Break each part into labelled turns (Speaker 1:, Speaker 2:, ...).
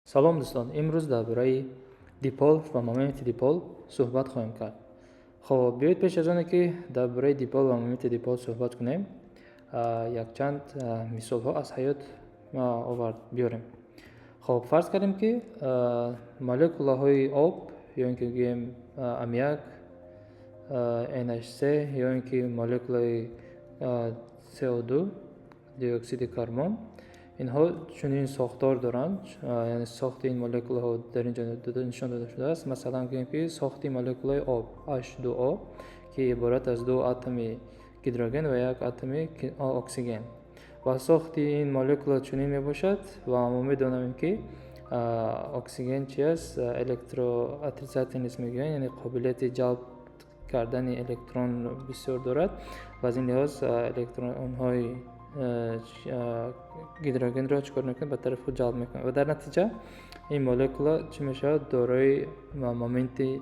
Speaker 1: Салом, дӯстон! Имрӯз дар бораи дипол ва моменти дипол суҳбат хоҳем кард. Хоб, биёед, пеш аз оне ки дар бораи дипол ва моменти дипол суҳбат кунем, якчанд мисолҳо аз ҳаёт овард биёрем. Хоб, фарз кардем, ки молекулаҳои об ё ин ки гӯем аммиак NH3 ё ин ки молекулаи CO2, диоксиди карбон, инҳо чунин сохтор доранд, яъне сохти ин молекулаҳо дар ин ҷо нишон дода шудааст. Масалан, гӯем, ки сохти молекулаи об H2O, ки иборат аз ду атоми гидроген ва як атоми оксиген, ва сохти ин молекула чунин мебошад. Ва мо медонем, ки оксиген чи аст? Электроотрицательность мегӯянд, яъне қобилияти ҷалб кардани электрон бисёр дорад ва аз ин лиҳоз электронҳои гидрогенро чӣ кор мекунад? Ба тарафи худ ҷалб мекунад. Ва дар натиҷа ин молекула чӣ мешавад? Дорои моменти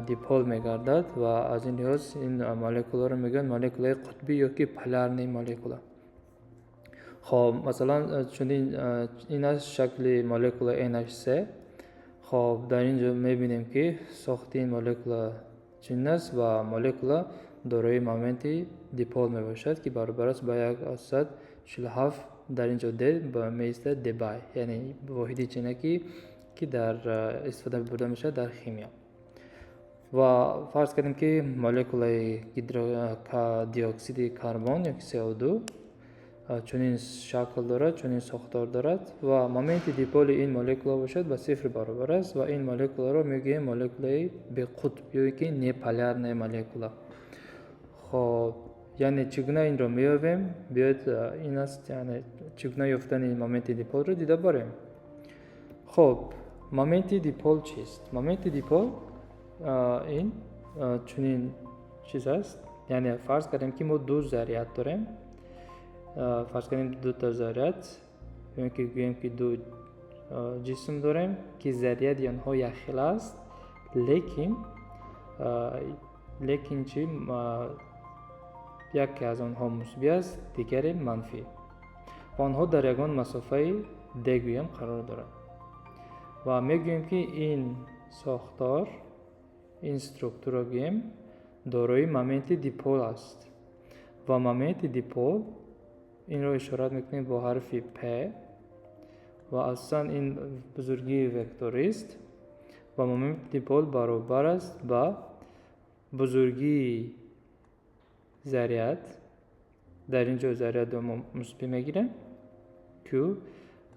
Speaker 1: дипол мегардад. Ва аз ин лиҳоз ин молекуларо мегӯянд молекулаи қутбӣ ё ки полярный молекула. Хоб, масалан, чунин ин аст шакли молекулаи NH3. Хоб, дар ин ҷо мебинем, ки сохти ин молекула чунин аст ва молекула дорои моменти дипол мебошад, ки баробар аст ба 1,47. Дар ин ҷо д меистад дебай, яъне воҳиди ченакӣ, ки дар истифода бурда мешавад дар химия. Ва фарз кардем, ки молекулаи диоксиди карбон ёки CO2 чунин шакл дорад, чунин сохтор дорад ва моменти диполи ин молекула бошад, ба сифр баробар аст. Ва ин молекуларо мегӯем молекулаи беқутб ё ки неполярная молекула. Хоб, яъне чӣ гуна инро меёбем? Биёед, ин аст, яъне чӣ гуна ёфтани моменти диполро дида барем. Хоб, моменти дипол чист? Моменти дипол ин чунин чиз аст, яъне фарз кардем, ки мо ду заряд дорем. Фарз кардем, дута заряд ё ки гӯем, ки ду ҷисм дорем, ки заряди онҳо якхела аст, лекин чи? Яке аз онҳо мусбӣ аст, дигаре манфӣ, ва онҳо дар ягон масофаи д гӯем қарор доранд. Ва мегӯем, ки ин сохтор, ин структура гӯем, дорои моменти дипол аст. Ва моменти дипол инро ишорат мекунем бо ҳарфи п ва асосан ин бузургии векторист. Ва моменти дипол баробар аст ба бузургии заряд, дар ин ҷо зарядро мо мусбӣ мегирем, q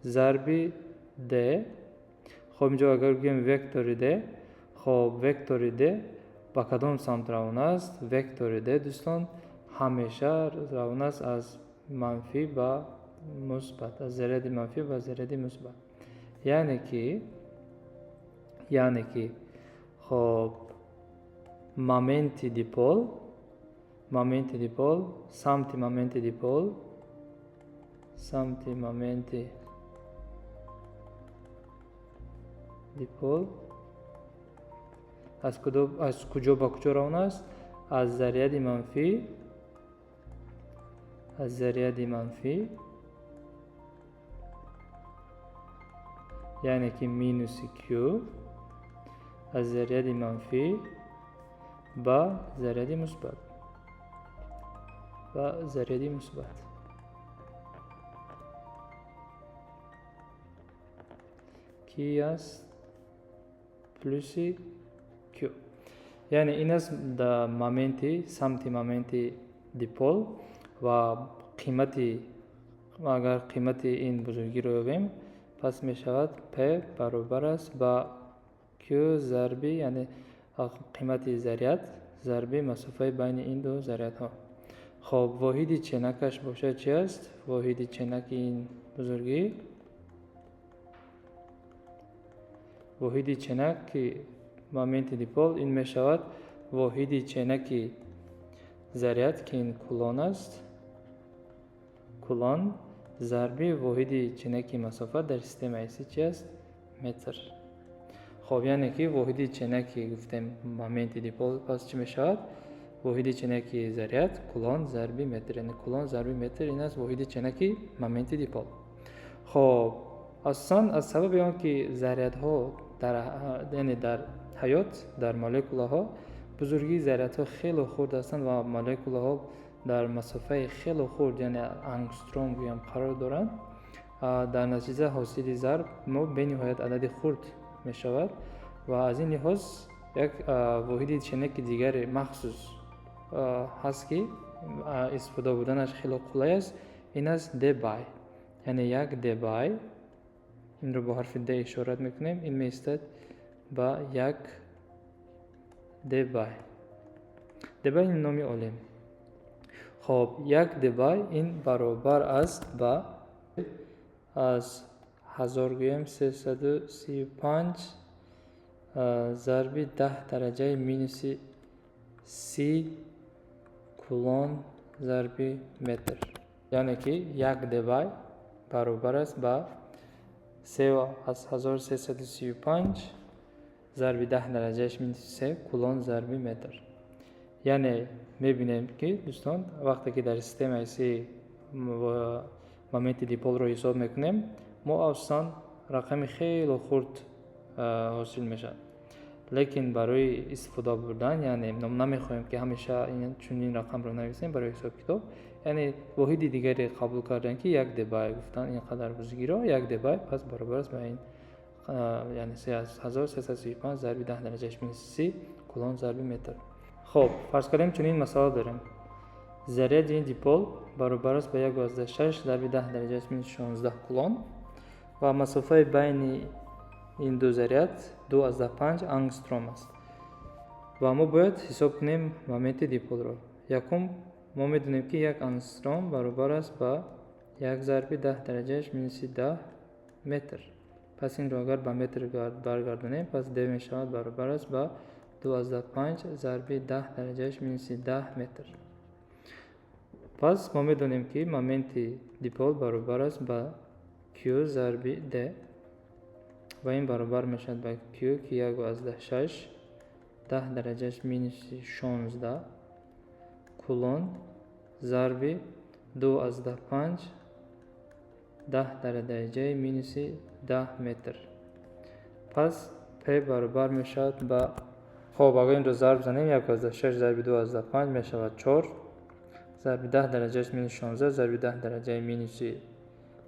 Speaker 1: зарби d. Хоб, инҷо агар гӯем вектори d, хоб, вектори d ба кадом самт равона аст? Вектори d, дӯстон, ҳамеша равона аст аз манфӣ ба мусбат, аз заряди манфӣ ба заряди мусбат. Яъне ки, хоб, моменти дипол, самти моменти дипол аз куҷо ба куҷо равона аст? Аз заряди манфӣ, яъне ки минуси q, аз заряди манфӣ ба заряди мусбат, ки аст плюси q. Яъне ин аст моменти, самти моменти дипол. Ва қимати, агар қимати ин бузургиро ёбем, пас мешавад p баробар аст ба q зарби, яъне қимати заряд зарби масофаи байни ин ду зарядҳо. Хоб, воҳиди ченакаш бошад, чи аст воҳиди ченаки ин бузургӣ? Воҳиди ченаки моменти дипол ин мешавад воҳиди ченаки заряд, ки ин кулон аст, кулон зарби воҳиди ченаки масофа дар системаи СИ чи аст? Метр. Хоб, яъне ки воҳиди ченаки, гуфтем, моменти дипол пас чӣ мешавад? Воҳиди ченаки заряд кулон зарби метр, яъне кулон зарби метр, ин аст воҳиди ченаки моменти дипол. Хоб. Асосан аз сабаби он ки зарядҳо дар, яъне дар ҳаёт, дар молекулаҳо бузургии зарядҳо хеле хурд ҳастанд ва молекулаҳо дар масофаи хеле хурд, яъне ангстром гӯям, қарор доранд, дар натиҷа ҳосили зарб мо бениҳоят адади хурд мешавад ва аз ин лиҳоз як воҳиди ченеки дигари махсус ҳаст, ки истифода бурданаш хеле қулай аст. Ин аст дебай, яъне 1 дебай, инро бо ҳарфи д ишорат мекунем, ин меистад ба 1 дебай. Дебай ин номи олим. Хоб, 1 дебай ин баробар аст ба аз ҳазор гӯем 335 зарби 10 дараҷаи минуси 30 кулон зарби метр. Яъне ки 1 дебай баробар аст ба 3 аз 1335 зарби 10 дараҷааш минуси се кулон зарби метр. Яъне мебинем, ки, дӯстон, вақте ки дар системаи СИ моменти диполро ҳисоб мекунем, мо асосан рақами хеле хурд ҳосил мешавад, лекин барои истифода бурдан, яъне намехоҳем, ки ҳамеша чунин рақамро нависем барои ҳисобкитоб, яъне воҳиди дигаре қабул кардем, ки 1 дебай гуфтан, ин қадар бузургиро 1 дебай пас баробар аст ба ин, яъне 3335 зарби 10 дараҷааш минус 30 кулон зарби метр. Хоб, фарз кардем, чунин масъала дорем: заряди ин дипол баробар аст ба 1,6 зарби 10 дараҷааш минус 16 кулон ва масофаи байни ин ду заряд 2,5 ангстром аст ва мо бояд ҳисоб кунем моменти диполро. Якум, мо медонем, ки 1 ангстром баробар аст ба 1 зарби 10 дараҷааш минуси 10 метр. Пас инро агар ба метр баргардонем, пас д мешавад баробар аст ба 2,5 зарби 10 дараҷааш минуси 10 метр. Пас мо медонем, ки моменти дипол баробар аст ба q зарби d ва ин баробар мешавад ба q, ки 1,6 10 дараҷааш минуси 16 кулон зарби 2,5 10 дараҷаи минуси 10 метр. Пас p баробар мешавад ба, хоб, агар инро зарб занем, 1,6 зарби 2,5 мешавад 4 зарби 10 дараҷааш минус 16 зарби 10 дараҷаи минуси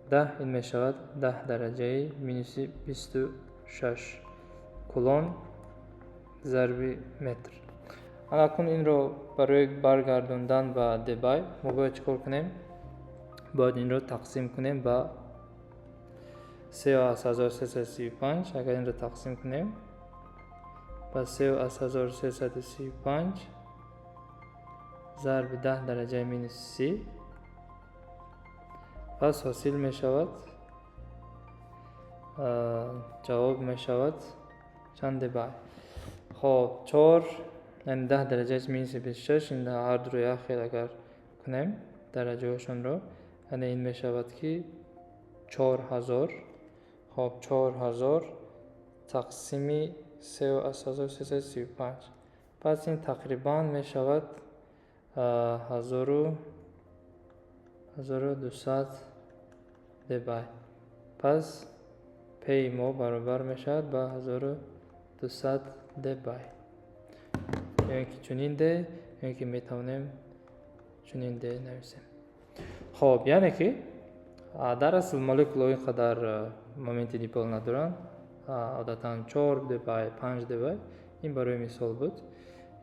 Speaker 1: 10, ин мешавад 10 дараҷаи минуси 26 кулон зарби метр. Акнун инро барои баргардондан ба дебай мо бояд чӣ кор кунем? Бояд инро тақсим кунем ба 3,1335. Агар инро тақсим кунем ба 3,1335 зарби 10 дараҷаи минус 30, пас ҳосил мешавад, ҷавоб мешавад чанд дебай? Хоб, чор, яъне 10 дараҷаи минуси 26, ин ҳар дуро як хел агар кунем дараҷаҳошонро, яъне ин мешавад, ки 4000. Хоб, 4000 тақсими 3,1335, пас ин тақрибан мешавад 1200 дебай. Пас пи мо баробар мешавад ба 1200 дебай, ё ин ки чунин д, ё ин ки метавонем чунин д нависем. Хоб, яъне ки дар асл молекулаҳо ин қадар моменти дипол надоранд, одатан 4 дебай, 5 дебай. Ин барои мисол буд.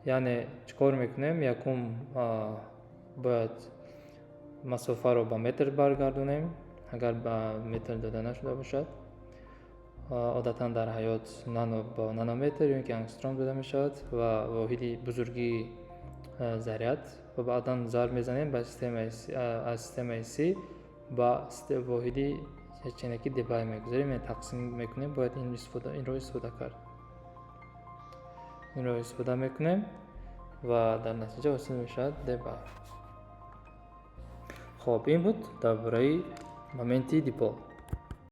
Speaker 1: Яъне чӣ кор мекунем? Якум, бояд масофаро ба метр баргардонем, агар ба метр дода нашуда бошад. Одатан дар ҳаёт нано бо нанометр ё ин ки ангстром дода мешавад ва воҳиди бузургии заряд, ва баъдан зарб мезанем ба аз системаи СИ ба воҳиди ченакӣ дебай мегузорем, яъне тақсим мекунем. Бояд инро истифода кард. Инро истифода мекунем ва дар натиҷа ҳосил мешавад дебай. Хоб, ин буд дар бораи моменти дипол.